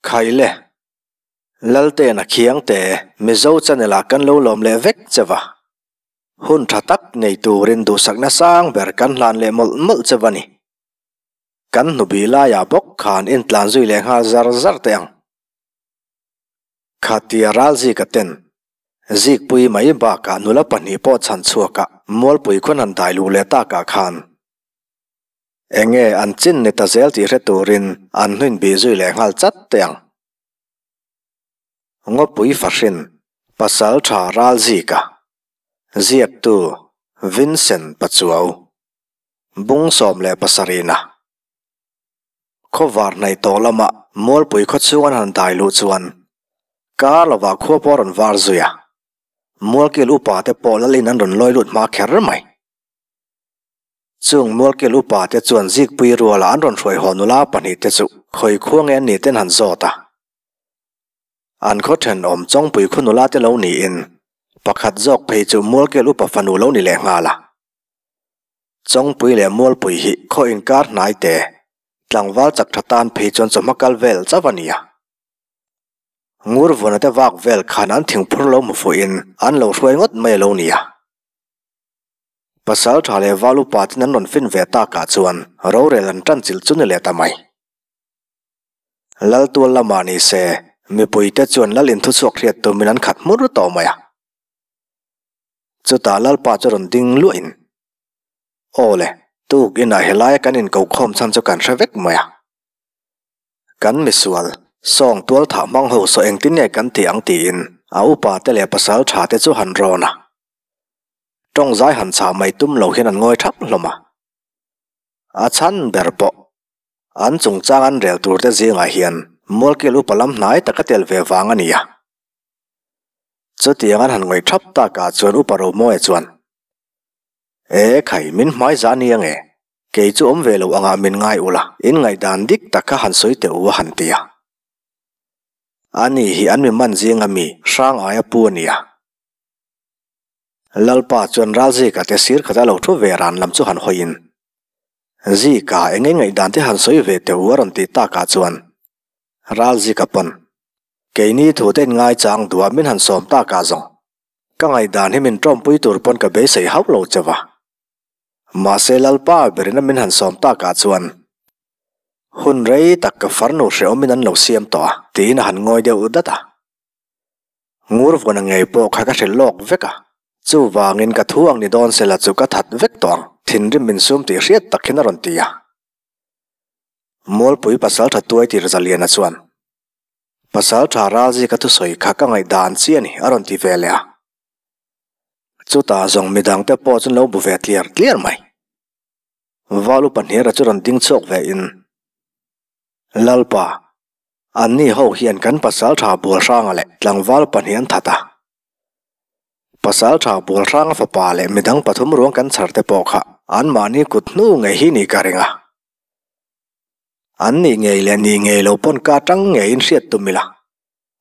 Khaile, Laltena Khiangte, Mizo channel ah kan lo lawm leh vek che va. Hun tha tak nei turin duhsakna sang ber kan hlan leh mawlh mawlh che va ni. Kan hnubi laiah bawk khan intlan zui leh nghal zar zar teh ang. Khatia Ralzika ten Zikpui mai bakah nula pahnih pawh chhan chhuakah Mualpui khawn han dai luh leh takah khan enge an chin ni ta zel tih hre turin an hnuin bih zui leh nghal chat teh ang. Ngawpui Fahrin, Pasal Tha Ralzika, Ziaktu, Vincent Pachuau, Bung 17 na. Khawvar hnaih tawh lama Mualpui khaw chhung an han dai luh chuan kar lovah khua pawh a rawn var zui a, Mualkil upa te pawh lalin an rawn lawi lut hma kher mai. Chung Mualkil upa te chuan Zikpui ruala an rawn hruai haw nula pahnih te chu khawi khua nge an nih ten han zawt a. An khaw thenawm Chawngpui khaw nula te lo niin pakhat zawk phei chu Mualkil upa fanu lo ni leh nghal a. Chawngpui leh Mualpui hi khaw inkar hnai te, tlangval chak tha tan phei chuan chawhma kal vel chauh a ni a. Ngurvuna te vak vel khan an thingphur lo hmu fuhin an lo hruai ngawt mai a lo ni a. Pasal tha leh val upa ten an rawn fin ve takah chuan rorel an tan chilh chu ni leh ta mai. Laltual lamah ni se, mipuite chuan lal inthuchhuak hriat tumin an khat hmur tawh mai a. Chutah Lalpa chu rawn ding luahin, Aw le, tuk inah helaia kan inkokhawm chhan chu kan hre vek mai a. Kan misual, sawng tual thah hmang ho saw engtin nge kan tih ang tiin a upa te leh pasal tha te chu han rawn a. Tawng zai han chah mai tum lo hian an ngawi thap hlawm a. A chhan ber pawh, an chungchang an rel tur te zingah hian Mualkil upa lam hnai taka tel ve vang a ni a. Chutiang an han ngaih thap takah chuan Upa Romawia chuan, E khai, min hmai zah nia nge? Kei chu awm ve lo angah min ngai ula, in ngaihdan dik tak kha han sawi teh u a han ti a. Ani hi an mi man zinga mi hrang aia pu a ni a. Lalpa chuan Ralzika te sir khat a lo thu ve ran lam chu han hawiin, Zika, eng nge ngaihdan te han sawi ve teh u a rawn tih takah chuan Ralzika pawn, Keini thute in ngaichang duah min han sawm takah zawng ka ngaihdan hi min tawmpui tur pawn ka beisei hauh lo che va. Mahse Lalpa berina min han sawm takah chuan hun rei tak ka farnu hrehawmin an lo siam tawh a tiin a han ngawi deuh dat a. Ngurvawna ngei pawh kha ka hrilh lawk vek a, chuvangin ka thu ang ni dawn sela chu ka that vek tawh ang, thinrim insum tih hriat tak hian a rawn ti a. Mualpui pasaltha tuai tir Zaliana chuan. Pasal tha Ralzika thusawi kha ka ngaihdan chi a ni, a rawn ti ve leh a. Chutah zawng midangte pawh chu an lo bu ve tliar tliar mai. Val upa Hniara chu rawn ding chhuak ve in, Lalpa, anni ho hian kan pasal tha Bualhranga leh tlangval pahnih an that a. Pasal tha Bualhranga fapa leh midang pathum ruang kan chhar te pawh kha anmahni kut hnu ngei hi ni ka ring a. An nih ngei leh nih ngei lo pawn ka atang ngeiin hriat tum ila,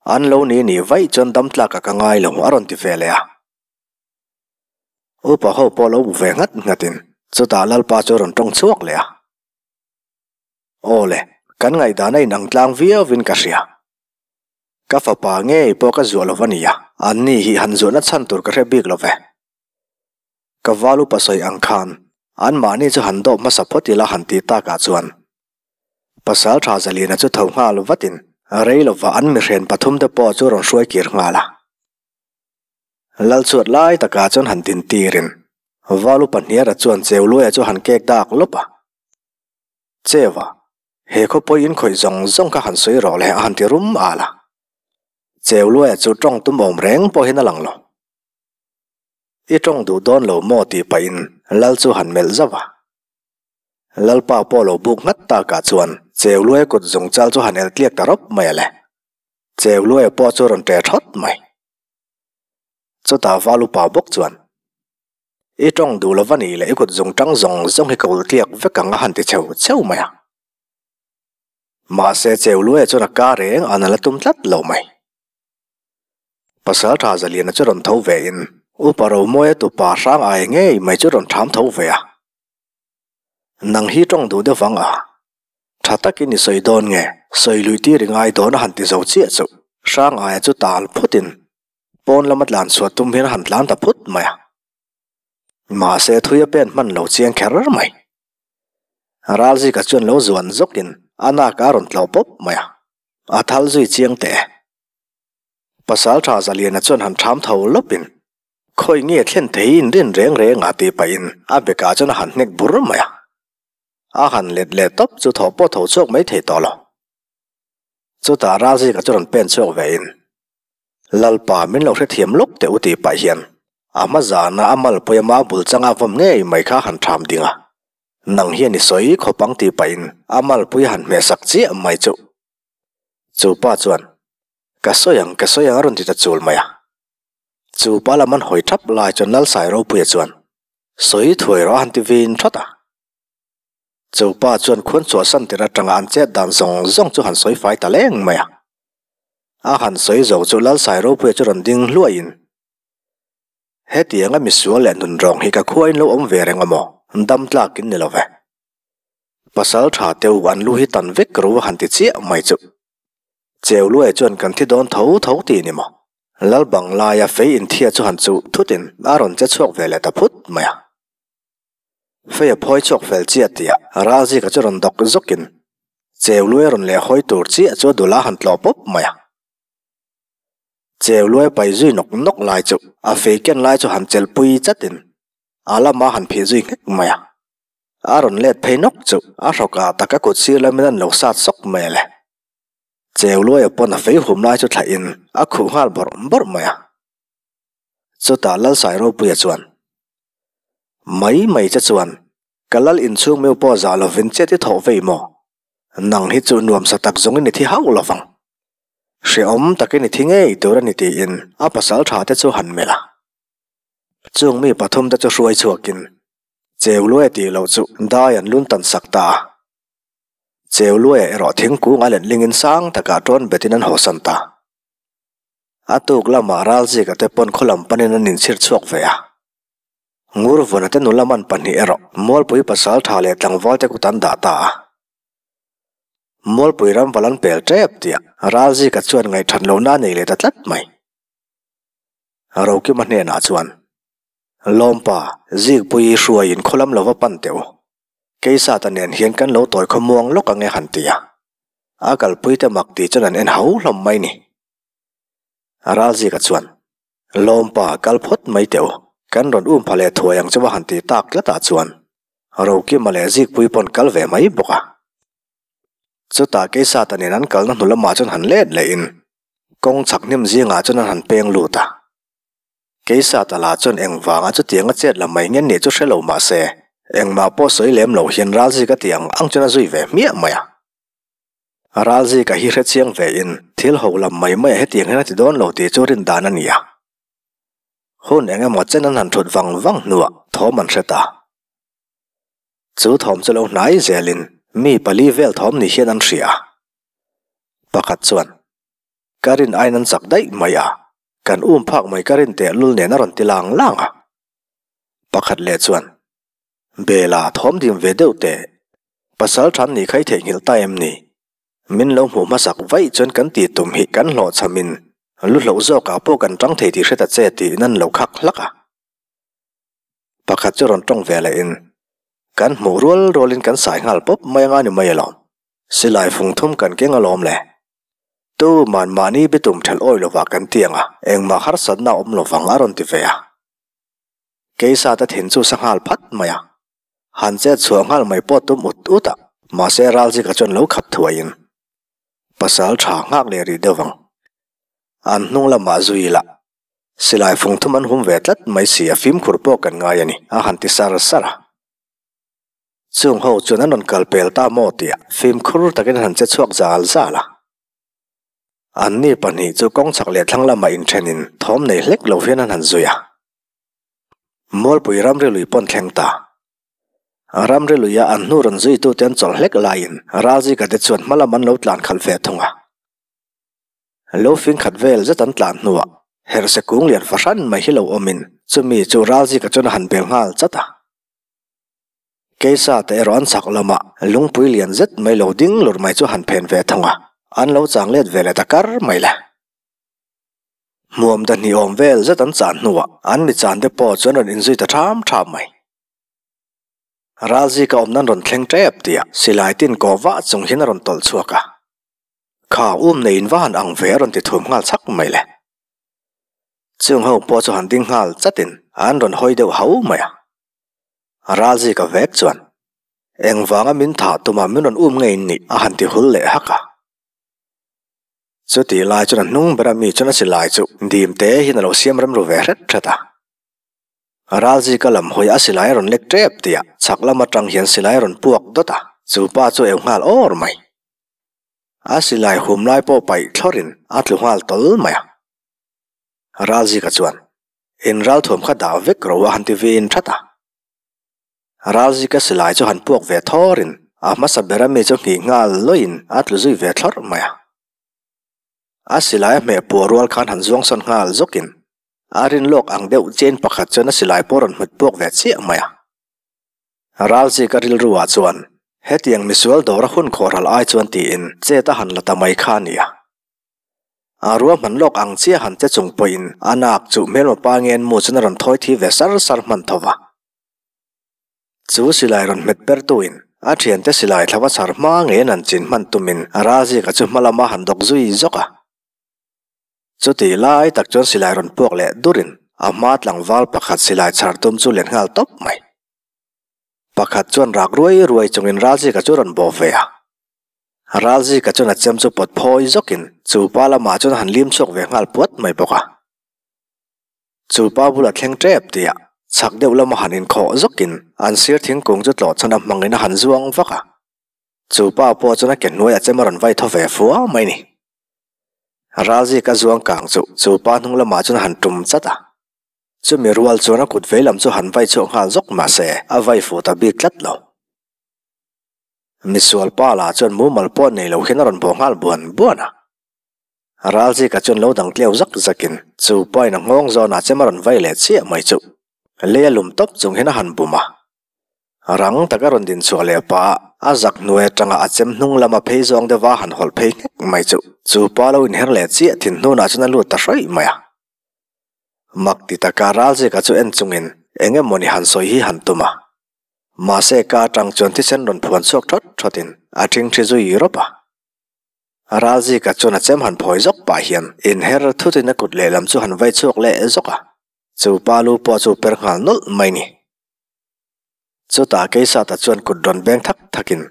an lo ni nih vaih chuan dam tlakah ka ngai lo a rawn ti ve leh a. Upa ho pawh lo bu ve nghat nghatin chutah Lalpa chu a rawn tawng chhuak leh a. Aw le, kan ngaihdan a inang tlang viauvin ka hria. Ka fapa ngei pawh ka zuah lo va nia, an ni hi han zuahna chhan tur ka hre bik lo ve. Ka val upa sawi ang khan anmahni chu han dawp hmasa phawt ila han tih takah chuan Pasal tha Zaliana chu tho nghal vatin rei lova an mihren pathum te pawh chu rawn hruai kir nghal a. Lal chhuat lai takah chuan han din tirin val upa Hniara chuan Cheuluaia chu han kek dak lawp a. Cheua, he khawpui inkhawih zawng zawng kha han sawi rawh le a han ti rum al a. Cheuluaia chu tawng tum awm reng pawhin a lang lo. I tawng duh dawn lo maw tih pahin Lal chu han melh zauh a. Lalpa pawh lo buk nghat takah chuan Cheuluaia kut zung chal chu han el tliak ta rawp mai a le. Cheuluaia pawh chu rawn ṭe thawt mai. Chutah Val upa bawk chuan, I tawng duh lova nih leh i kut zung ṭang zawng zawng hi ka ulh tliak vek ang a han ti cheu cheu mai a. Mahse Cheuluaia chuan a ka reng an a la tum tlat lo mai. Pasal tha Zaliana chu rawn tho ve in Upa Romawia tupa hrang ai ngei mai chu rawn tham tho ve a. Nang hi tawng duh deuh vang a. Tha takin i sawi dawn nge? Sawi lui tir i ngai dawn a han ti zo chiah chu. Hrangaia chu tal phutin pawn lama tlan chhuah tum hian a han tlan ta phut mai a. Mahse thui a pen hman lo chiang kher mai. Ralzika chuan lo zuan zawkin a nak a rawn tlawh pawp mai a, a thal zui chiang teh e. Pasaltha Zaliana chuan han ṭham tho lawpin Khawi nge thlen thei in rin reng reng a tih pahin a bekah chuan a han hnek bur mai a. A han let leh tawp chu thaw pawh tho chhuak mai thei tawh lo. Chutah Ralzika chu rawn pen chhuak ve in, Lalpa min lo hrethiam lawk teh u tih pah hian a hma zana a malpui a mau bul changa vawm ngei mai kha a han ṭham ding a. Nang hian i sawi khawp ang tih pahin a malpui a han hmehsak chiah mai chu. Chu pa chuan, Ka sawi ang, ka sawi ang a rawn ti ta chul mai a. Chu pa lam an hawi thap lai chuan Lalsai Ropuia chuan, Sawi thuai rawh a han ti vin thawt a. Chu pa chuan khuan chhuahsan tir atanga an chet dan zawng zawng chu han sawi fai ta leng mai a. A han sawi zo chu Lalsai Ropuia chu rawn ding hluaiin, Hetianga misual leh nunrawng hi ka khuain lo awm ve reng a maw? Dam tlakin ni lo ve. Pasal tha teu an lu hi tan vek ro a han ti chiah mai chu. Cheu luai chuan kan thi dawn tho tho ti ni maw? Lal bang laia fei inthia chu han chuh thutin a rawn che chhuak ve leh ta phut mai a. Fei a phawi chhuak fel chiah tih ah Ralzika chu rawn dawk zawkin Cheu luai rawn leh hawi tur chiah chu a dul a han tlawh pawp mai a. Cheu luai pai zui nawk nawk lai chu a fei ken lai chu han chelh pui chatin a lama han phih zui nghek mai a. A rawn let phei nawk chu a hrawkah tak a kut sir lamin an lo sat sawk mai a le. Cheu luaia pawn a fei hum lai chu thlahin a khuh nghal bawrh bawrh mai a. Chutah Lalsai Ropuia chuan, Mai mai che chuan ka lal inchhung meu pawh zah lovin chet i thawh vei maw? Nang hi chu nuamsa tak zawngin i thi hauh lovang. Hrehawm takin i thi ngei tur a ni tiin a pasal tha te chu han melh a. Chung mi pathum te chu hruai chhuakin Cheu luaia tih loh chu dai an lun tan sak ta a. Cheu luaia erawh thingkung a lenlingin sang takah tawn betin an hawsan ta. A tuk lamah Ralzika te pawn khaw lam panin an inchhir chhuak ve a. Ngurvuna te nula man pahnih erawh Mualpui pasal tha leh tlangval te kut an dah ta a. Mualpui ram val an pel tep tih Ralzika chuan ngaihthat lohna a nei leh ta tlat mai. Rokima hnenah chuan, Lawmpa, Zikpuii hruaiin khaw lam lova pan teh u. Keisata nen hian kan lo tawi khawmuang lawk ang e han ti a. A kalpuite mak tih chuan an en hau hlawm mai ni. Ralzika chuan, Lawmpa, kal phawt mai teh u, kan rawn um pha leh thuai ang chu va han ti tak tlatah chuan Rokima leh Zikpui pawn kal ve mai bawk a. Chutah Keisata nen an kalna hnu lamah chuan han let lehin kawng chhak hnim zingah chuan an han peng lut a. Keisa tala chuan engvanga chutianga chet la mai nge nih chu hre lo mah se, engmah pawh sawi lem lo hian Ralzika tih ang ang chuan a zui ve hmiah mai a. Ralzika hi hre chiang ve in thil ho lam mai mai a hetiang hian a ti dawn lo tih chu rin dan a ni a. Hun eng emaw chen an han thut vang vang hnuah thawm an hre ta. Chu thawm chu lo hnai zelin mi pali vel thawm ni hian an hria a. Pakhat chuan. Ka rin aiin an chak daih mai a, kan um phak mai ka rin tehlul nen a rawn ti lang lang a. Pakhat leh chuan, Bela, thawm dim ve deuh teh, pasal than nih kha i theihnghilh ta em ni? Min lo hmuh hmasak vaih chuan kan tih tum hi kan hlawhchhamin lu hloh zawkah pawh kan tang thei tih hre ta che tiin an lo khak hlak a. Pakhat chu rawn tawng ve lehin, Kan hmuh rual rualin kan sai nghal pawp mai anga ni mai alawm. Silai fung thum kan keng alawm le. Tu man mahni bitum thelh awi lovah kan ti ang a, engmah harsatna a awm lovang a rawn ti ve a. Keisa te thin chu sa nghal phat mai a, han chet chhuah nghal mai pawh tum ut ut a, mahse Ralzika chuan lo khap thuaiin pasal tha nghak leh rih deuh ang. An hnung lamah zui ila silai fung thum an hum ve tlat mai si a fimkhur pawh kan ngai a ni a han ti sar sar a. Chung ho chuan an rawn kal pel ta maw tih ah fimkhur takin an han che chhuak zal zal a. Anni pahnih chu kawng chhak leh thlang lamah inthenin thawm nei hlek lo hian an han zui a. Mualpui ramri lui pawn thleng ta. Ramri luia an hnu rawn zuitute an chawlh hlek laiin Ralzika te chuan hma lam an lo tlan khalh ve thung a. Lo fing khat vel zet an tlan hnuah herhse kung lian fahran mai hi lo awmin chumi chu Ralzika chuan a han bel nghal chat a. Keisa te erawh an chhak lamah lungpui lian zet mai lo ding lur mai chu han phen ve thung a, an lo chang let ve leh ta kar mai le. Hmuam ta hnih awm vel zet an chan hnuah an mi chan te pawh chu an rawn inzui ta ṭham ṭham mai. Ralzika awm nan rawn thleng ṭep tih a silai tin kawh vah chung hian a rawn tawlh chhuak a. Kha um nei in va han ang ve a rawn ti thum nghal chhak mai le. Chung ho pawh chu han ding nghal chatin an rawn hawi deuh hau mai a. Ralzika vek chuan, Engvanga min thah tuma min rawn um ngei nih a han ti hul leh hak a. Chutih lai chuan a hnung bera mi chuan a silai chu dim te hian a lo siam rem ru ve hret hret a. Ralzika lam hawi a silai a rawn lek tep tih a chhak lam atang hian silai a rawn puak dawt a, chu pa chu eu nghal awr mai. A silai hum lai pawh paih thlawrin a tlu nghal tawl mai a. Ralzika chuan, In ralthuam kha dah vek ro a han ti vin that a. Ralzika silai chu han puak ve thawrin a hmasa bera mi chu nghih nghal lawiin a tlu zui ve thlawrh mai a. A silai a hmeh puah rual khan han zuang sawn nghal zawkin a rin lawk ang deuh chain pakhat chuan a silai pawh rawn hmut puak ve chiah mai a. Ralzika rilru ah chuan hetiang misual dawra hun khawhral ai chuan tiin chet a han la ta mai kha a ni a. A ruahman lawk ang chiah han che chung pawhin a nak chu hmelma pa ngen mu chuan a rawn thawi thi ve sar sar hman tho va. Chu silai rawn hmet per tuin a thiante silai thla va chhar hma ngeiin an chin hman tumin Ralzika chu hma lama han dawk zui zawk a. Chutih lai tak chuan silai rawn puak leh durin a hma tlangval pakhat silai chhar tum chu let nghal tawp mai. Pakhat chuan rak ruai ruai chungin Ralzika chu rawn bawh ve a. Ralzika chuan a chem chu pawt phawi zawkin chu pa lamah chuan a han lim chhuak ve nghal puat mai bawk a. Chu pa bula thleng tep tih ah chhak deuh lama han inkhawh zawkin an sir thingkung chu tlawh chhan a hmangin a han zuang vak a. Chu pa pawh chuan a ke hnuaiah chem a rawn vai thaw ve fua mai ni. Ralzika zuang kang chu chu pa hnung lamah chuan a han tum chat a. Chumi rual chuan a kut veilam chu han vai chhuak nghal zawk mahse a vai fuh ta bik tlat lo. Misual pa lah chuan mumal pawh nei lo hian a rawn bawh nghal buan buan a. Ralzika chuan lo dang tleu zak zakin chu pain a nghawng zawnah chem a rawn vai leh chiah mai chu lei a lum tawp chung hian a han bum a. Rang taka rawn din chhuah leh pah a zak hnuai atanga a chem hnung lama phei zawng deuha han hawlh phei nghek mai chu chu pa lo inher leh chiah thin hnunah chuan a lut ta hrawih mai a. Mak ti taka Ralzika chu en chungin eng emawni han sawi hi han tum a. Mahse ka atang chuan thisen rawn phuan chhuak thawt thawtin a thingthi zui rawp a. Ralzika chuan a chem han phawi zawk pah hian inher thutin a kut lehlam chu han vai chhuak leh zawk a, chu pa lu pawh chu per nghal nawlh mai ni. Chutah Keisata chuan kut rawn beng thak thakin,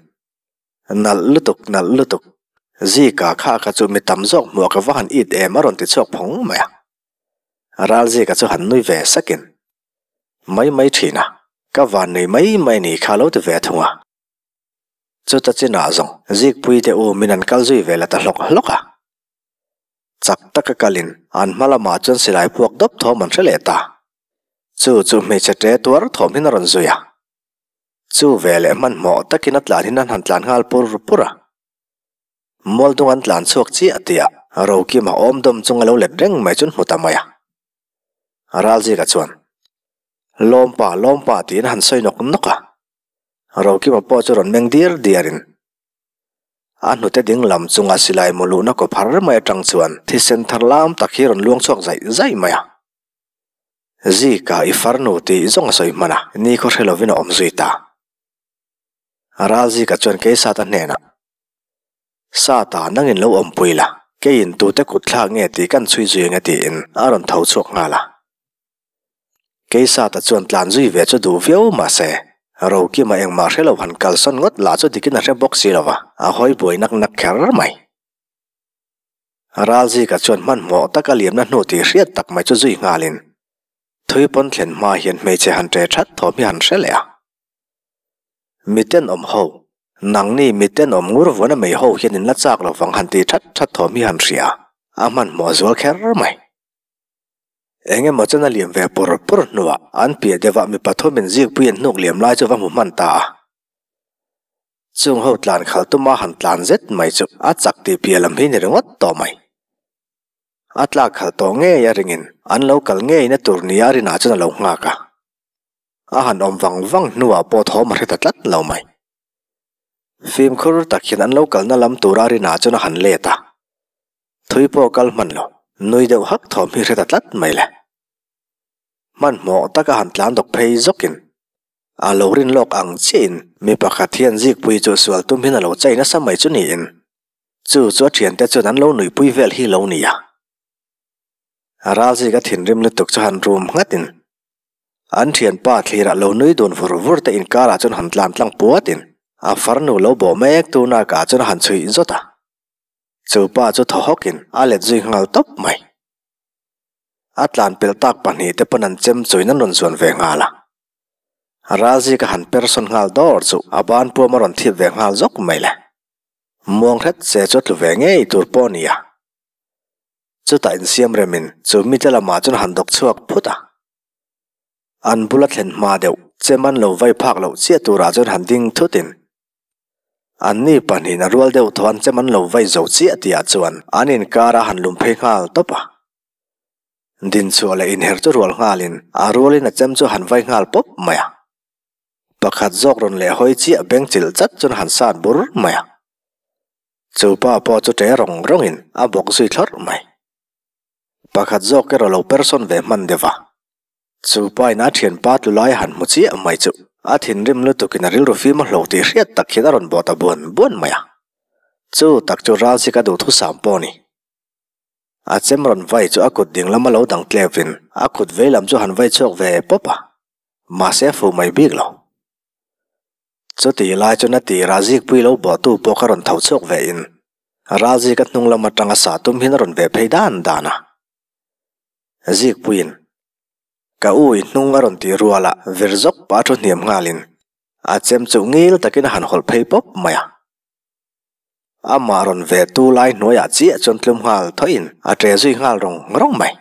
Nalh lutuk, nalh lutuk, Zika kha kha chu mi tam zawk hmuah ka va han it em a rawn ti chhuak phawng mai a. Ralzika chu han nui ve sakin, Mai mai thin a, ka van nei mai mai ni kha lo ti ve thung a. Chuta chinah zawng Zikpui te u min an kal zui ve la ta hlawk hlawk a. Chak taka kalin an hma lamah chuan silai puak dawp thawm an hre leh ta. Chu chu hmeichhe ṭe tuar thawm hin a rawn zui a. Chu ve leh hmanhmawh takin a tlan hin an han tlan nghal pur pur a. Mualdung an tlan chhuak chiah tihah Rokima awm dawm chunga lo let reng mai chu an hmu ta mai a. Ralzika chuan, Lawmpa, Lawmpa tiin a han sawi nawk nawk a. Rokima pawh chu rawn meng diar diarin a hnute ding lam chunga silai mu luhna kaw phar mai atang chuan thisen thar lam tak hi rawn luang chhuak zaih zaih mai a. Zika i farnu tih zawng a sawi hman a, nikhaw hre lovin a awm zui ta. Ralzika chuan Keisata hnenah, Sata, nangin lo awmpui la, keiin tute kut thlak nge tih kan chhui zui ange tiin a rawn tho chhuak nghal a. Kei Sata chuan tlan zui ve chu duh viau mahse, Rokima engmah hre lo han kalsawn ngawt lah chu dikin a hre bawk si lova, a hawi buai nak nak kher mai. Ralzika chuan hmanhmawh taka liamna hnu tih hriat tak mai chu zui nghalin, thui pawn thlen hma hian hmeichhe han ṭe ṭhat thawm hi han hre leh a. Mi tenawm ho, nangni mi tenawm ngur vuana mei ho hian in la chak lo vang han ti that that thawm hi han hria, a hmanhmawh zual kher mai. Eng emaw chuan a liam ve pur pur hnuah an piah deuhah mi pathumin zikpui an hnuk liam lai chu va hmu hman ta a. Chung ho tlan khal tuma han tlan zet mai chu a chak tih piah lam hi ni ringawt tawh mai. A tlak khalh tawh ngei a ringin an lo kal ngeina tur nia rinah chuan a lo nghak a. A han awm vang vang hnuah pawh thawm a hre ta tlat lo mai. Fimkhur tak hian an lo kalna lam tura rinah chuan a han let a. Thui pawh kal hman lo, nui deuh hak thawm hi hre ta tlat mai le. Hmanhmawh taka han tlan dawk phei zawkin a lo rin lawk ang chiahin mi pakhat hian zikpui chu sual tum hian a lo chai nasa mai chu niin chu chu a thiante chuan an lo nuihpui vel hi lo nia. Ralzik a thinrim lutuk chu han rum nghatin an thianpa thlirah lo nui dun vur vur te inkarah chuan han tlan tlang puatin a farnu lo bawh mek tu nakah chuan a han chhuih zawt a. Chu pa chu thaw hawkin a let zui nghal tawp mai. A tlan pelh tak pahnihte pawn an chem chuin an rawn zuan ve nghal a. Ralzika han per sawn nghal dawr chu a ban puam a rawn thip ve nghal zawk mai le. Muang hret se chu a tlu ve ngei tur pawh a ni a. Chutah insiam remin chu mite lamah chuan han dawk chhuak phut a. An bula thlen hma deuh chem an lo vai phak loh chiah turah chuan han ding thutin Anni pahnihin a rual deuh thaw an chem an lo vai zo chiah tihah chuan an inkar a han lum phei nghal tawp a. Dinchhuah leh inher chu rual nghalin a rualin a chem chu han vai nghal pawp mai a. Pakhat zawk rawn leh hawi chiah beng chilh chat chuan han sat bur mai a. Chu pa pawh chu ṭe rawng rawngin a bawk zui thlawrh mai. Pakhat zawk erawh lo persawn ve hman deuh a. Chu pa in a thianpa tlu lai a han hmu chiah mai chu a thinrim lutukin a rilru fim a hlo tih hriat tak hian a rawn bawh ta buan buan mai a. Chu tak chu Ralsik a duhthusam pawh a ni. A chem rawn vai chu a kut ding lama lo dang tlevin a kut vei lam chu han vai chhuak ve pawp a, mahse a fuh mai bik lo. Chutih lai chuan a tirah zikpui lo bawhtu pawh kha rawn tho chhuak ve in Ralzik a hnung lam atanga sah tum hian a rawn ve phei dan dan a. Zikpuiin, Ka u i hnung a rawn tih ruala vir zawk pah thu hniam nghalin a chem chuh ngil takin a han hawlh phei pawp mai a. Amah rawn ve tu lai hnuaiah chiah chuan tlum nghal thawiin a ṭe zui nghal rawng rawng mai.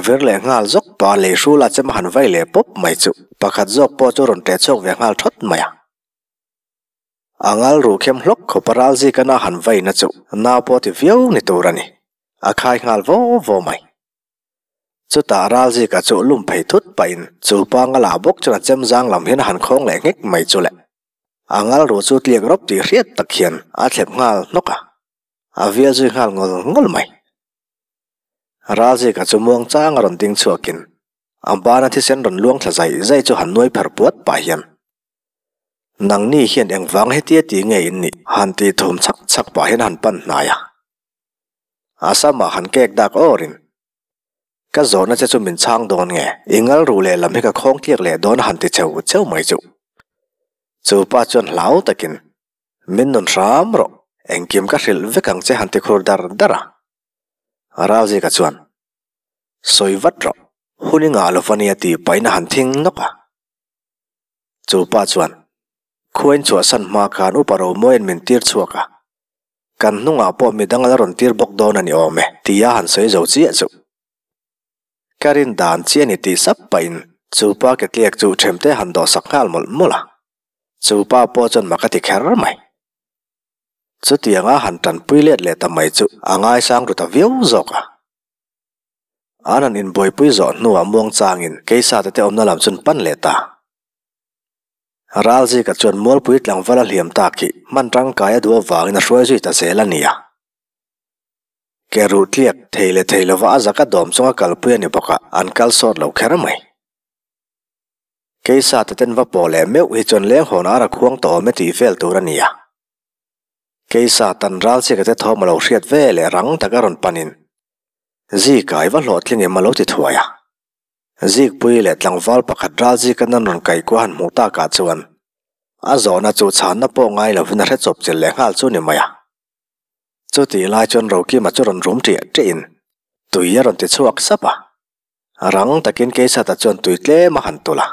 Vir leh nghal zawk pah lei hrula chem a han vai leh pawp mai chu pakhat zawk pawh chu rawn ṭe chhuak ve nghal ṭhawt mai a. A ngal ruh khem hlawk khawp a ral zika na han vaina chu nau pawh ti viau ni tur a ni. A khai nghal vaw vaw mai. Chutah ral zika chu lum phei thut pahin chu pa ngala bawk chuan a chem zang lam hian a han khawng leh nghek mai chu le. A ngal ruh chu tliak rawp tih hriat tak hian a thlep nghal hnawk a, a vial zui nghal ngawl ngawl mai. Ral zika chu muang chang a rawn ding chhuakin a bana thisen rawn luang thla zai zai chu han nuai pherh puat pah hian Nangni hian engvang hetia ti nge in nih? Han tih thum chhak chhak pah hian han pan hnai a. A samah han kek dak awrin, Ka zawhna che chu min chhang dawn nge? I ngal ruh leh lam hi ka khawng tliak leh dawn a han ti cheu cheu mai chu. Chu pa chuan hlau takin, Min nun hram rawh, engkim ka hrilh vek ang che han ti khur dar dar a. Ralzika chuan, Sawi vat rawh, hun i ngah lo va nia tih pahin a han thing nawk a. Chu pa chuan, Khuain chhuahsan hma khan upa Romawia'n min tir chhuak a, kan hnungah pawh midang a la rawn tir bawk dawn a ni awm e, tia han sawi zo chiah chu. Ka rin dan chiah ni tih sap pahin chu pa ke tliak chu ṭhemte han dawhsak nghal mawlh mawlh a. Chu pa pawh chuan mak a ti kher mai. Chutianga han ṭanpui let leh ta mai chu a ngaisang ru ta viau zawk a. An han inbuaipui zawh hnuah muang changin Keisate te awmna lam chuan pan leh ta. Ralzika chuan Mualpui tlangval a hliam tak hi hman tangkai a duh avangin a hruai zui ta zel a nia. Ke ruh tliak thei leh thei lova a zaka dawm chunga kalpui a ni bawk a, an kal sawt lo kher mai. Keisate ten va pawh leh meuh hi chuan leng hawn ar a khuang tawh awm e tih vel tur a nia. Keisa tan Ralzika te thawm a lo hriat ve leh rang taka rawn panin Zika i va hlawhtling em a lo ti thuai a. Zikpui leh tlangval pakhat Ralzika nan rawn kai kua han hmuh takah chuan a zawhna chu chhanna pawh ngai lovin a hre chawp chilh leh nghal chu ni mai a. Chutih lai chuan Rokima chu rawn rum ṭiah ṭiahin tui a rawn ti chhuak sap a. Rang takin Keisata chuan tui tlem a han tulh a.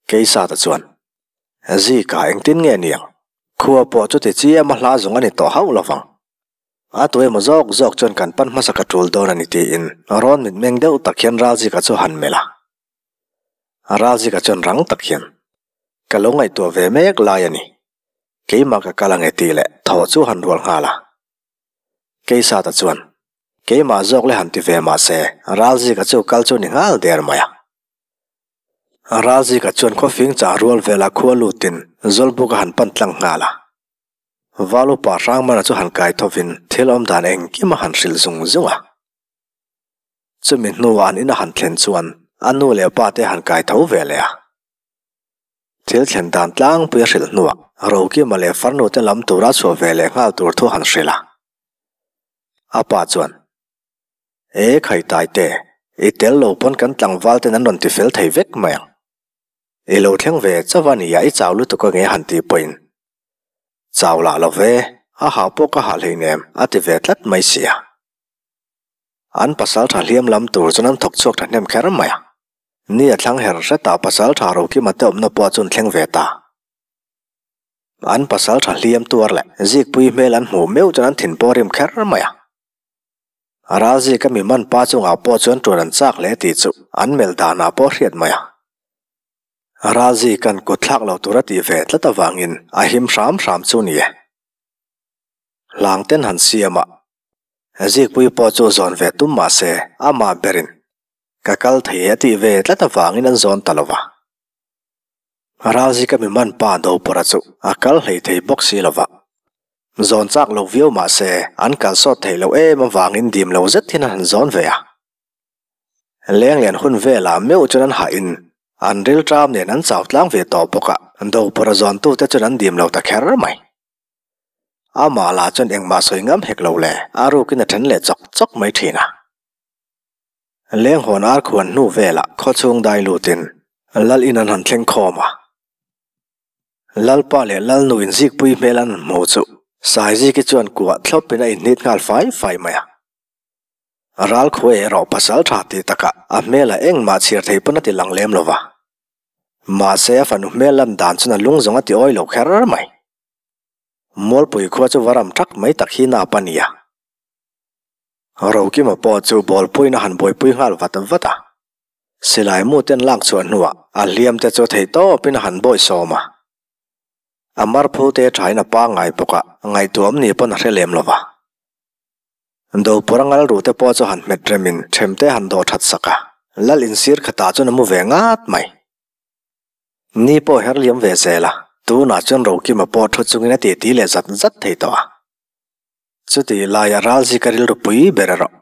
Keisata chuan, Zika engtin nge niang? Khua pawh chuti chiam a hla zawng a ni tawh hauh lovang. A tu emaw zawk zawk chuan kan pan hmasa ka tul dawn a ni tiin rawn mitmeng deuh tak hian Ralzika chu han melh a. Ralzika chuan rang tak hian, Ka lo ngaihtuah ve mek lai a ni. Keimah ka kal ange tih leh thaw chu han rual nghal a. Keisata chuan, Keimah zawk le han ti ve mahse Ralzika chu kal chu ni nghal der mai a. Ralzika chuan khawfing chah rual velah khua lutin Zawlbuk a han pan tlang nghal a. Val upa Hrangmana chu han kai thovin thil awm dan engkim a han hrilh zung zung a. Chumi hnuah an in a han thlen chuan a nu leh pa te han kai tho ve leh a. Thil thlen dan tlangpui a hrilh hnuah Rokima leh farnu te lam tura chhuah ve leh nghal tur thu han hrilh a. A pa chuan, E khaitai te, i tel lo pawn kan tlangval ten an rawn ti fel thei vek mai ang. I lo thleng ve chauh a nia i chau lutuk ange han tih pawhin. Chau lah lo ve, a hah pawh ka hah hleinem a ti ve tlat mai sia. An pasal tha hliam lam tur chuan an thawk chhuak thahnem kher mai a. Ni a thlang her hretah pasal tha Rokima te awmna pawh chuan thleng ve ta. An pasal tha hliam tuar leh zikpui hmel an hmuh meuh chuan an thin pawh a rim kher mai a. Ralzika mi man pa chungah pawh chuan ṭuan an chak hle tih chu an melh danah pawh hriat mai a. Ralzika'n kut thlak lo tur a tih ve tlat avangin a him hram hram chu ni e. Hlangten han siam a, Zikpui pawh chu zawn ve tum mah se amah berin ka kal thei e a tih ve tlat avangin an zawn ta lo va. Ralzika mi man pa Dopawra chu a kal hlei thei bawk si lo va. Zawn chak lo viau mah se an kal sawt theih loh em avangin dim lo zet hian an han zawn ve a. Lenglian hun velah meuh chuan an hahin an rilṭam nen an chau tlang ve tawh bawk a, Dopawra zawntute chuan an dim lo ta kher mai. Amah lah chuan engmah sawi ngam hek lo le, a rukin a then leh chawk chawk mai thin a. Lenghawn ar khuan hnu velah khawchhung dai lutin Lal in an han thleng khawm a. Lalpa leh Lalnu inzikpui hmel an han hmu chu Saiziki chuan kuah thlawpin a inhnit nghal fai fai mai a. Ralkhuai erawh pasal tha tih takah a hmelah engmah chhiar thei pawn a ti lang lem lo va. Mahse a fanu hmel lan dan chuan a lung zawng a ti awi lo kher mai. Mualpui khua chu va ram thak mai tak hi nap a ni a. Rokima pawh chu bawlpuiin a han buaipui nghal vat vat a. Silai mu ten lak chhuah hnuah a hliam te chu theih tawpin a han bawi sawm a. A marphu te thain a pangngai bawk a, ngaihtuam ni pawn a hre lem lo va. Dopura ngal ruh te pawh chu han hmet remin them te han dawh that sak a, Lal insir khatah chuan a mu ve ngat mai. Ni pawh her liam ve zel a, tunah chuan Rokima pawh thu chungin a titi leh zat zat thei tawh a. Chutih laia Ralzika rilru pui ber erawh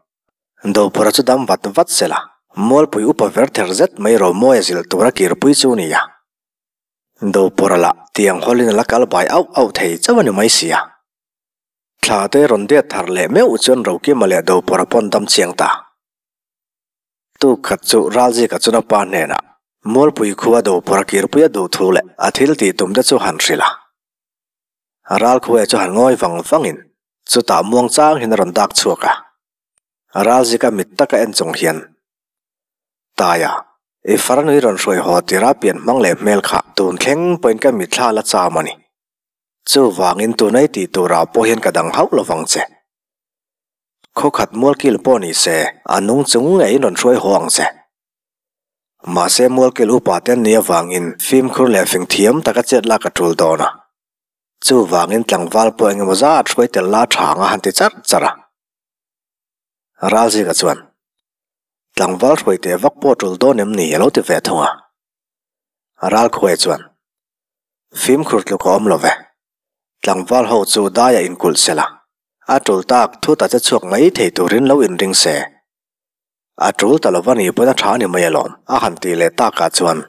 Dopura chu dam vat vat sela, Mualpui upa ver ther zet mai Romawia zilh tura kirpui chu ni a. Dopura lah tiang hawlin a la kal bai auh auh thei chauh a ni mai si a. Thla te rawn det thar leh meuh chuan Rokima leh Dopura pawn dam chiang ta. Tuk khat chu Ralzika chuan a pa hnenah Mualpui khua Dopura kirpui a duh thu leh a thil tih tum te chu han hrilh a. Ralkhuaia chu han ngawi vang vangin chutah muang chang hian a rawn dak chhuak a. Ralzika mit taka en chung hian, Taia, i farnui rawn hruai haw tira pian hmang leh hmel kha tun thleng pawhin ka mitthla la cham a ni. Chuvangin tunai tih turah pawh hian ka dang hauh lovang che. Khawkhat mualkil pawh ni se, a nung chung ngeiin rawn hruai haw ang che. Mahse mualkil upa te an nih avangin fimkhur leh fing thiam taka chet lak a tul dawn a. Chuvangin tlangval pawh engemaw zat hruai tel la tha anga han ti charh charh a. Ralzinga chuan, Tlangval hruai teh vak pawh tul dawn em ni? a lo ti ve thung a. Ralkhuai chuan, Fimkhur tluk a awm lo ve. Tlangval ho chu daiah inkulh sela, a tul tak thut a che chhuak mai thei turin lo inring se. A tul ta lova ni pawn a tha ni mai alawm, a han tih leh takah chuan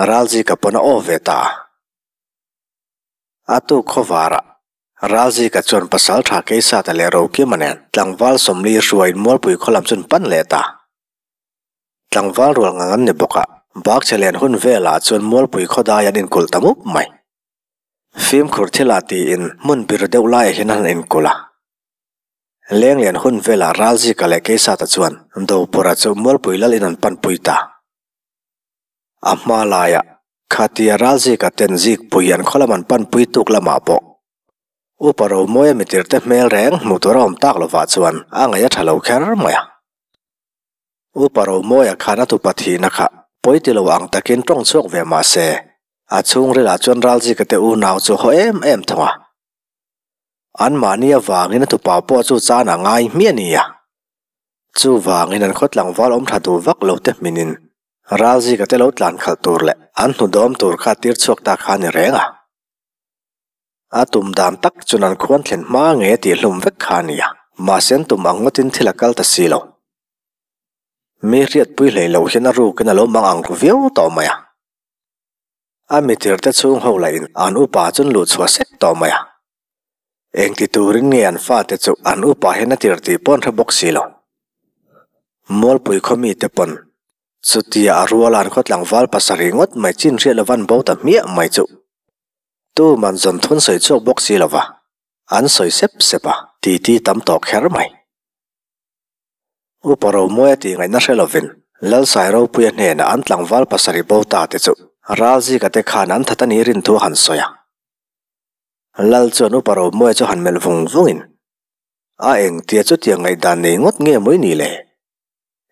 Ralzika pawn a aw ve ta a. A tuk khawvarah Ralzika chuan pasal tha Keisata leh Rokima nen tlangval Sawmli hruaiin Mualpui khaw lam chu an pan leh ta. Tlangval rual ngang an ni bawk a, bakchhe len hun velah chuan Mualpui khaw dai an inkulh ta mup mai. Fimkhur thilah tiin hmun bir deuh laiah hian an han inkulh a. Lenglian hun velah Ralzika leh Keisata chuan Dopura chu Mualpui lal in an panpui ta. A hma laiah khatia Ralzika ten Zikpui an khaw lam an panpui tuk lamah pawh Upa Romawia mitirte hmel reng hmuh tur a awm tak lovah chuan a ngaih a tha lo kher mai a. Upa Romawia khan a tupa thihna kha pawi ti lo ang takin tawng chhuak ve mah se, a chhungrilah chuan Ralzika te unau chu haw em em thung a. Anmahni avangin a tupa pawh chu chan a ngai hmiah a ni a. Chuvangin an khaw tlangval awm tha duh vak lo te hminin. Ralzika te lo tlan khalh tur leh an hnu dawm tur kha tir chhuak ta kha a ni reng a. A tum dan tak chuan an khuan thlen hma ngei a tih hlum vek kha a ni a, mahse an tum ang ngawtin thil a kal ta si lo. Mi hriatpui hlei loh hian a rukin a lo mang ang ru viau tawh mai a. A mitirte chhung ho lahin an upa chuan luh chhuah sek tawh mai a. Engti turin nge an fate chu an upa hian a tir tih pawh an hre bawk si lo. Mualpui khaw mite pawn chutia a ruala an khaw tlangval pasarih ngawt mai chin hriat lova an bo ta hmiah mai chu tuman zawn thun sawi chhuak bawk si lova an sawi sep sep a, titi tam tawh kher mai. Upa Romuaia tih ngaihna hre lovin Lalsairopuia hnenah an tlangval pasarih bo ta te chu Ralzika te khan an that a nih rin thu a han sawi a. Lal chuan Upa Romuaia chu han melh vung vungin, A engtia chutiang ngaihdan nei ngawt nge mawi ni le?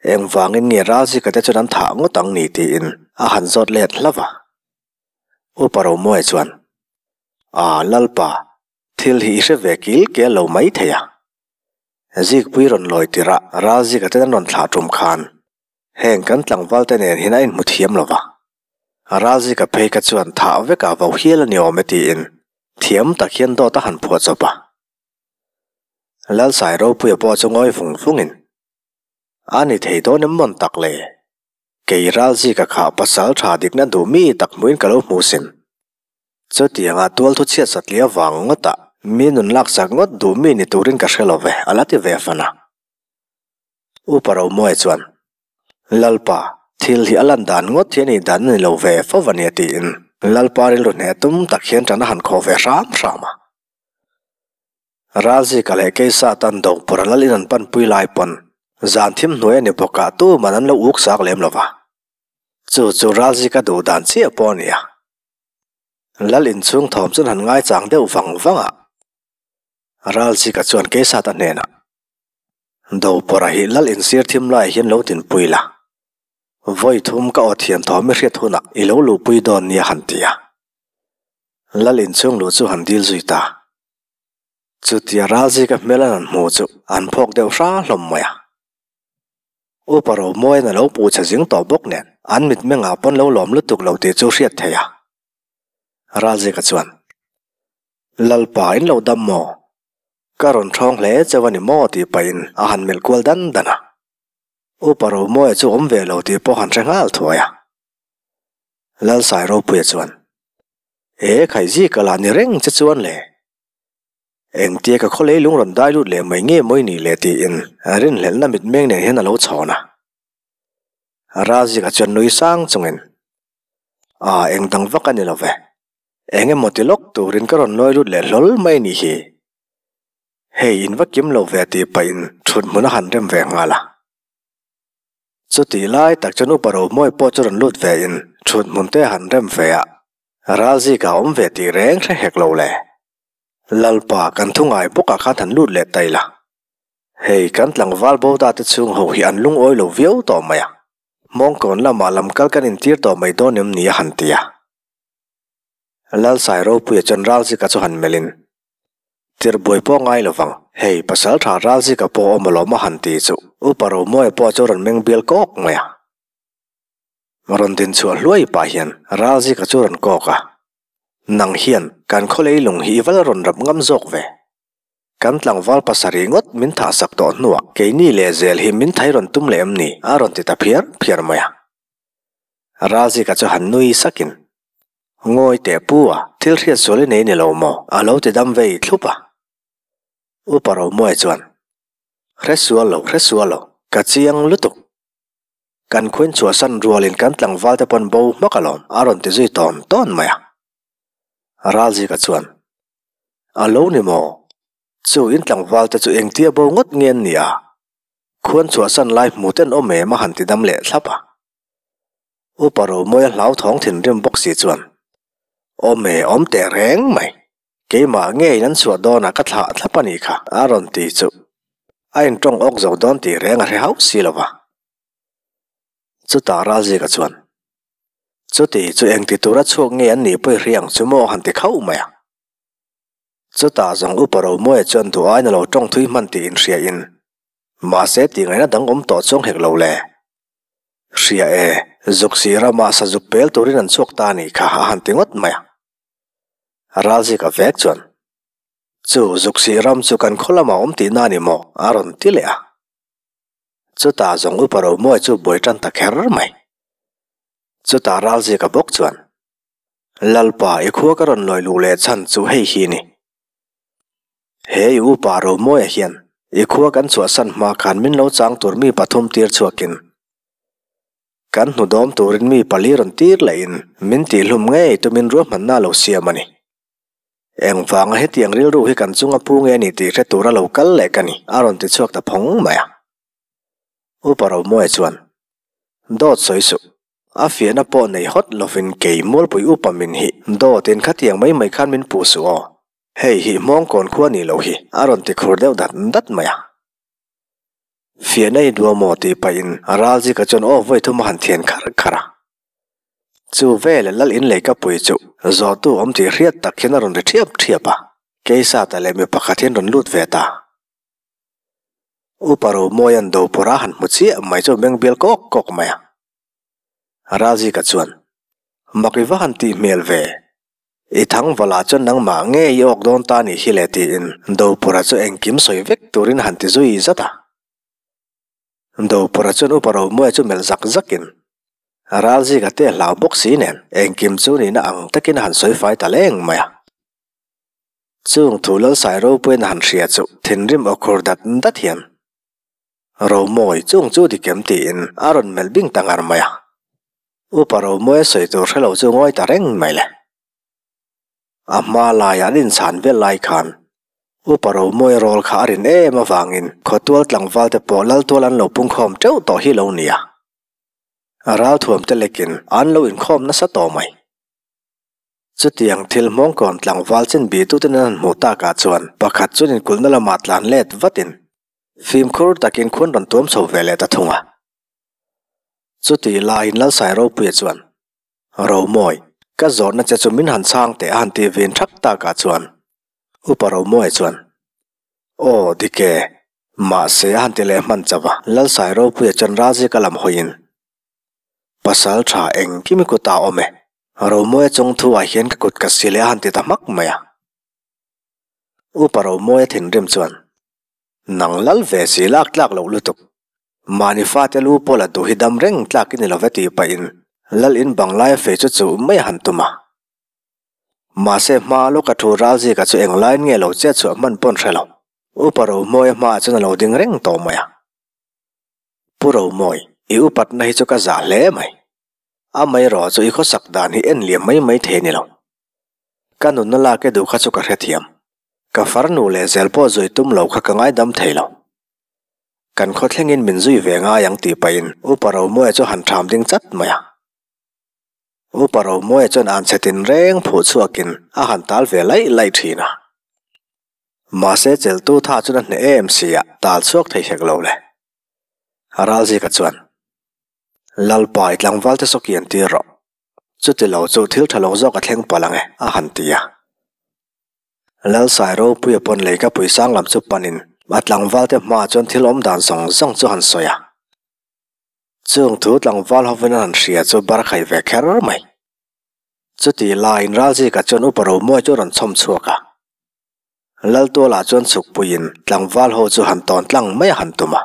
Engvangin nge Ralzika te chuan an thah ngawt ang ni tiin a han zawt let hlauh a. Upa Romuaia chuan, A, Lalpa, thil hi i hre ve kil ke lo mai thei a. Zikpui rawn lawi tirh a Ralzika ten an rawn thlah tum khan heng kan tlangval te nen hian a inhmu thiam lo va. Ralzika phei kha chuan thah vekah vo hial a ni awm e tiin thiam tak hian dawt a han phuah chawp a. Lalsai ropuia pawh chu ngawi vung vungin, A ni thei dawn em mawn tak le? Kei Ralzika kha pasal tha dikna duh mi tak hmuhin ka lo hmu sin. Chutianga tual thu chhiat satliah vang ngawtah mi nun laksak ngawt duh mi ni turin ka hre lo ve, a la ti ve fan a. Upa Romuaia chuan, Lalpa, thil hi a lan dan ngawt hi a nih dan a ni lo ve fo a nia tiin Lalpa rilru hneh tum tak hian ṭan a han khawh ve hram hram a. Ralzika leh Keisa tan Dopura lal in an panpui lai pawn zan thim hnuai a ni bawk a tuman an lo uk sak lem lo va. Chu chu Ralzika duh dan chiah pawh a ni a. Lal inchhung thawm chuan han ngaichang deuh vang vang a. Ralzika chuan Keisa ta hnenah, Dopura hi lal insir thim laiah hian lo dinpui la. Vawi thum ka aw thiam thawm i hriat hunah i lo luhpui dawn nia han ti a. Lal inchhung luh chu han dil zui ta. Chutia Ralzika hmel an han hmu chu an phawk deuh hra hlawm mai a. Upa Romawian a lo puh chhe zing tawh bawk nen an mitmengah pawn lo lawm lutuk lo tih chu hriat theih a. Ralzika chuan, Lalpa in lo dam maw? Ka rawn ṭhawng hle cheu a ni maw tih pahin a han melh kual dan dan a. Upa Romawia chu awm ve lo tih pawh han hre nghal thuai a. Lalsai Ropuia chuan, E Khaihzika lah ni reng che chuan le. Engtia ka khaw leilung rawn dai lut leh mai nge mawi ni le tiin rinhlelhna mitmeng nen hian a lo chhawn a. Razika chuan nui sang chungin, A eng dang vak a ni lo ve. Eng emaw ti lawk turin ka rawn lawi lut leh hlawl mai ni hi. Hei in va kim lo ve tih pahin thut hmun a han rem ve nghal a. Chutih lai tak chuan Upa Romawi pawh chu rawn lut ve in thut hmun te a han rem ve a, Ralzika a awm ve tih reng hre hek lo le. Lalpa kan thu ngai bawkah khan han lut leh ta ila. Hei kan tlangval bo ta te chhung ho hi an lungawi lo viau tawh mai a. Hmawngkawn lamah lamkal kan intir tawh mai dawn em ni a han ti a. Lalsai ropuia chuan Ralzika chu han melhin, Tirhbuai pawh ngai lo vang, hei pasal tha Ralzika pawh awm alawm a han ti chu Upa Romawia pawh chu rawn meng bial kawk mai a. Rawn din chhuah hluai pah hian Ralzika chu rawn kawk a, Nang hian kan khawlei lung hi i val rawn rap ngam zawk ve. Kan tlangval pasarih ngawt min thahsak tawh hnuah keini lehzel hi min thai rawn tum leh em ni? a rawn ti ta phiar phiar mai a. Ralzika chu han nui sakin, Ngawi teh pu a, thil hriat sual i nei ni lo maw? a lo ti dam vei thlup a. Upa Romuai chuan, Hre sual lo, hre sual lo, ka chiang lutuk. Kan khuin chhuahsan rualin kan tlangval te pawn bo hmak alawm, a rawn ti zui tawn tawn mai a. Ralzika chuan, A lo ni maw? Chu in tlangval te chu engtia bo ngawt nge an nia? Khuan chhuahsan lai hmu ten awm em a han ti dam leh thlap a. Upa Romawia hlauthawng thinrim bawk si chuan, Awm e, awm teh reng mai. Keimah ngeiin an chhuah dawnah ka thlah thlap a nih kha, a rawn ti chu. A intawng awk zo dawn tih reng a hre hauh si lo va. Chutah Ralzika chuan, Chuti chu engti tura chhuak nge an nih pawi hriang chu maw han ti khauh mai a. Chutah zawng Upa Romawia chuan duh aiin a lo tawng thui hman tih inhriain, Mahse tih ngaihna dang awm tawh chuang hek lo le. Hria e, zuk si ramah sazuk pel turin an chhuak ta a nih kha a han ti ngawt mai a. Ralzika vek chuan, Chu zuk si ram chu kan khaw lamah awm tihna a ni maw? a rawn ti leh a. Chutah zawng upa Romawi chu buai tan ta kher mai. Chutah Ralzika bawk chuan, Lalpa, i khua ka rawn lawi luh leh chhan chu hei hi ni. He i upa Romawia hian i khua kan chhuahsan hma khan min lo chang tur mi pathum tir chhuakin kan hnu dawm turin mi pali rawn tir lehin min tihhlum ngei tumin ruahmanna a lo siam a ni. Engvanga hetiang rilru hi kan chunga pu nge ni tih hre tura lo kal leh ka ni a rawn ti chhuak ta phawng mai a. Upa Romawia chuan, Dawt sawi suh. A fiahna pawh nei hawt lovin kei Mualpui upa min hi dawtin khatiang mai mai khan min puh suh aw. Hei hi Hmawngkawn khua nih loh hi a rawn ti khur deuh dat dat mai a. Fiahna i duh amaw tih pahin Ralzika chuan aw vawi thum a han thian kharh kharh a. Chu veleh lal in lei ka pui chu zawhtu awm tih hriat tak hian a rawn ri ṭhiap ṭhiap a. Keisata leh mi pakhat hian rawn lut ve ta. Upa Romawia'n Dopawrh a han hmu chiah mai chu meng bial kawk kawk mai a. Ralzika chuan, Mak i va han tih hmel ve. I thangvalah chuan nangmah nge i awk dawn ta nih hi le tiin Dopawrha chu engkim sawi vek turin a han ti zui zat a. Dopawrha chuan Upa Romawia chu melh zak zakin, Ralzika te hlau bawk si nen engkim chu nihna ang takin a han sawi fai ta leng mai a. Chung thu Lalsai ropuiin a han hria chu thinrim aw khur dat dat hian, Romawi chung chu dikem tiin a rawn melh bing ta ngar mai a. Upa Romawia sawi tur hre lo chu ngawi ta reng mai le. A hma laiah an inchhan vel lai khan Upa Romawia rawl kha a rin em avangin khawtual tlangval te pawh Laltual an lo pungkhawm teuh tawh hi lo nia. Ralthuam te lekin an lo inkhawm nasa tawh mai. Chutiang thil hmawngkawn tlangval chin bihtuten an han hmuh takah chuan pakhat chuan inkulhna lamah tlan let vatin Fimkhur takin khuan rawn tuam chho ve leh ta thung a. Chutih laiin Lalsai Ropuia chuan, Romawi, ka zawhna che chu min han chhang teh a han tih vin thak takah chuan Upa Romawia chuan, Aw, dik e, mahse a han ti leh hman chauh a. Lalsai Ropuia chuan Ralzika lam hawiin, Pasal tha engkim i kutah a awm e, Romawia chung thuah hian ka kut ka si leh a han ti ta hmak mai a. Upa Romawia thinrim chuan, Nang lal ve si lak tlak loh lutuk. Mahni fate lu pawh la duh hi dam reng tlak i ni lo ve tih pahin lal in bang laia fei chu chuh mai a han tum a. Mahse hma lawka thu Ralzika chu eng laiin nge lo chet chhuah hman pawn hre lo. Upa Romawia hmaah chuan a lo ding reng tawh mai a. Pu Romawi, i upatna hi chu ka zah hle mai. Amaherawh chu i khawsak dan hi en liam mai mai thei a ni lo. Ka nunna lak e duh kha chu ka hrethiam. Ka farnu leh zel pawh zui tum lo kha ka ngaidam thei lo. Kan khaw thlengin min zui ve ngai ang tih pahin Upa Romawia chu han ṭham ding chat mai a. Upa Romawia chuan an chhe tinreng phuh chhuakin a han tal ve laih laih ṭhin a. Mahse cheltu tha chuan a hneh em si a, tal chhuak thei hek lo le. Ralzika chuan, Lalpa i tlangval te saw kian tir rawh. Chuti lo chu thil tha lo zawk a thleng palh ang e, a han ti a. Lalsai ropuia pawn lei ka pui sang lam chu panin a tlangvalte hmaah chuan thil awm dan zawng zawng chu han sawi a. Chung thu tlangval hovin an han hria chu bar khai ve kher mai. Chuti laiin Ralzika chuan Upa Romawi chu a rawn chhawm chhuak a. Laltualah chuan chhukpuiin tlangval ho chu han tawn tlang mai a han tum a.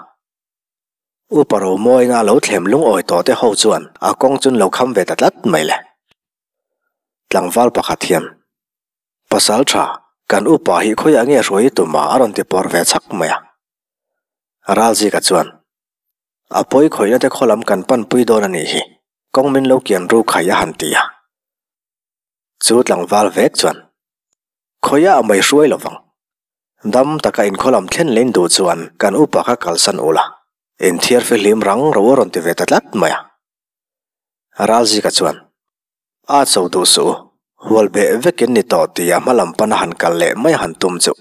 Upa Romawina lo thlem lungawi tawh te ho chuan a kawng chun lo kham ve ta tlat mai le. Tlangval pakhat hian, Pasal tha, kan upa hi khawiah nge hruai i tum a a rawn ti pawr ve chhak mai a. Ralzika chuan, A pawi khawihna te khaw lam kan panpui dawn a nih hi, kawng min lo kian ru khai a han ti a. Chu tlangval vek chuan, Khawiah a mai hruai lo vang. Dam taka inkhaw lam thlen lein duh chuan kan upa kha kalsan ula, inthiar fihlim rang ro a rawn ti ve ta tlat mai a. Ralzika chuan, A cho duh suh u, hual beh vekin ni tawh tia hma lam pana han kal leh mai a han tum chu.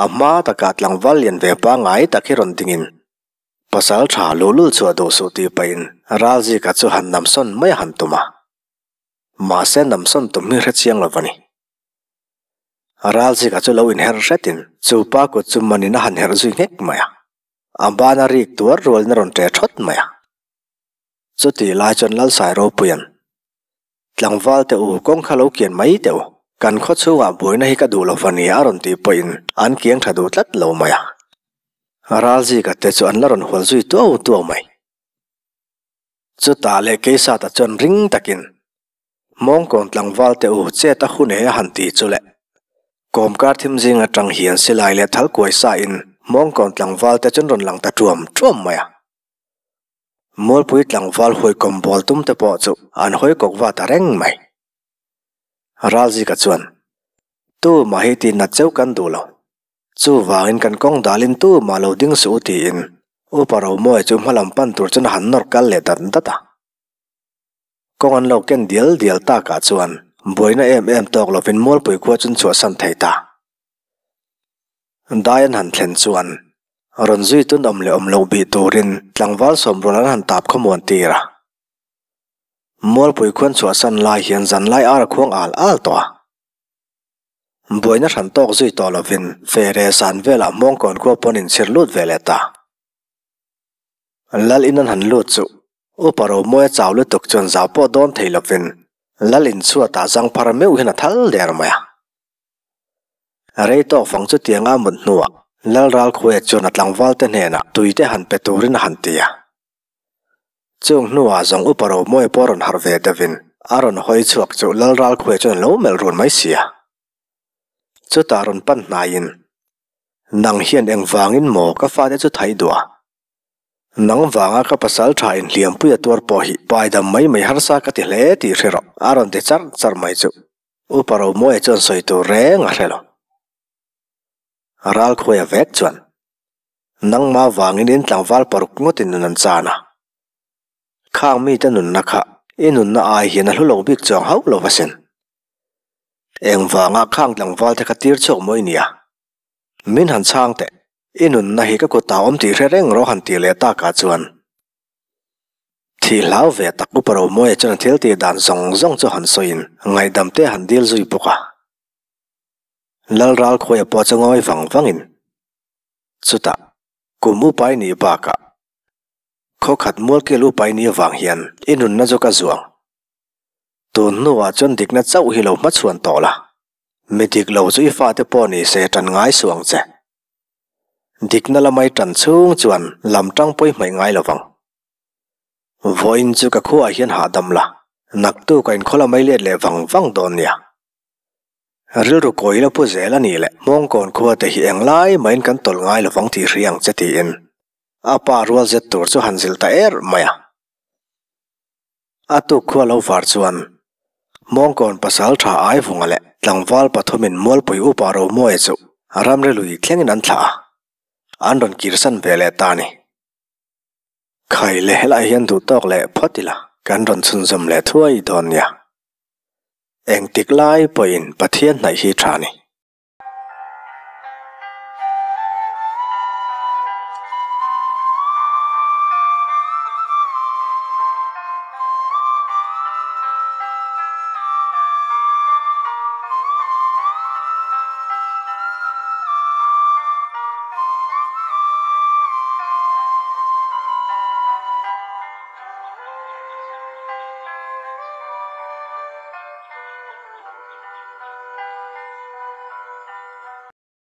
A hma takah tlangval lian ve pangngai tak hi rawn dingin, Pasal tha luhlul chhuah duh suh tih pahin Ralzika chu han namsawn mai a han tum a. Mahse namsawn tum hi hrechiang lo va ni. Ralzika chu lo inherh hretin chu pa kut chu manin a han herh zui nghek mai a. A bana rik tuar rualin a rawn ṭe ṭhawt mai a. Chutih lai chuan Lalsai Ropuia'n, Tlangval teh u, kawng kha lo kian mai teh u, kan khaw chhungah buaina hi ka duh lo va nia a rawn tih pawhin an kiang tha duh tlat lo mai a. Ralzika te chu an la rawn hual zui tuau tuau mai. Chutah leh Keisata chuan ring takin, Mawngkawn tlangval teh u, chet a hun e a han ti chu le. Kawmkar thim zing atang hian silai leh thal kuai sa in Mawngkawn tlangval te chuan rawn lang ta tuam tuam mai a. Mualpui tlangval hawikawm bawl tum te pawh chu an hawi kawk va ta reng mai. Ralzika chuan, Tu mah hi tih nat cheu kan duh lo. Chuvangin kan kawng dalin tu mah lo ding suh u tiin Upa Romawia chu hmalam pan tur chuan a han nawr kal leh dat dat a. Kawng an lo ken dial dial takah chuan buaina em em tawk lovin Mualpui khua chu an chhuahsan thei ta. Dai an han thlen chuan rawn zui tun awm leh awm loh bih turin tlangval sawmrual an han tap khawmuan tir a. Mualpui khuan chhuahsan lai hian zanlai ar a khuang al al tawh a. Buaina hran tawk zui tawh lovin fere san velah Hmawngkawn khua pawn inchhir lut ve leh ta. Lal in an han lut chu Upa Romawia chau lutuk chuan zau pawh dawn thei lovin Lal in chhuatah zangphar meuh hian a thal der mai a. Rei tawk fang chutianga a mut hnuah Lal Ralkhuaia chuan a tlangvalte hnenah tuite han pe turin a han ti a. Chung hnuah zawng Upa Romawia pawh a rawn harh ve deuhin a rawn hawi chhuak chu Lal Ralkhuaia chuan a lo melh run mai si a. Chutah rawn pan hnaiin, Nang hian engvangin maw ka fate chu thai duh a? Nang vanga ka pasal tha inhliampui a tuar pawh hi paidam mai mai harsa ka ti hle tih hre rawh a rawn ti charh charh mai chu Upa Romawia chuan sawi tur reng a hre lo. Ralkhuaia vek chuan. Nangmah vangin in tlangval paruk ngawtin nun an chan a. Khang mite nunna kha i nunna ai hian a hlu lo bik chuang hauh lo asin. Engvanga khang tlangval te kha tir chhuak mawi nia? Min han chhang teh, i nunna hi ka kutah awm tih hre reng rawh han tih leh takah chuan thih hlau ve tak Upa Romawia chuan a thil tih dan zawng zawng chu han sawiin ngaihdam te han dil zui bawk a. Lalral khuaia pawh chu ngawi vang vangin Chutah, kum upai nih bakah khawkhat mualkel upai nih avang hian i nunna chu ka zuang. Tun hnuah chuan dikna chauh hi lo hmachhuan tawh la, mi dik lo chu i fate pawh ni se tan ngai suh ang che. Dikna lamai tan chhung chuan lam tang pawi hmaih ngai lo vang. Vawiin chu ka khuaah hian hahdam la, naktuk a inkhaw lamai let leh vang vang dawn nia. Rilru kawi la pu zel a nih leh Hmawngkawn khua te hi englai mahin kan tawlh ngai lovang tih hria ang che tiin a pa rual zet tur chu han zilh ta er mai a. A tuk khua lo var chuan Hmawngkawn pasal tha Aivunga leh tlangval pathumin Mualpui upa Romawia chu ramri lui thlengin an thlah a, an rawn kirsan ve leh ta a ni. Khai leh helaiah hian duh tawk leh phawt ila kan rawn chhunzawm leh thuai dawn nia. Engtik lai pawhin Pathian hnaih hi tha a ni.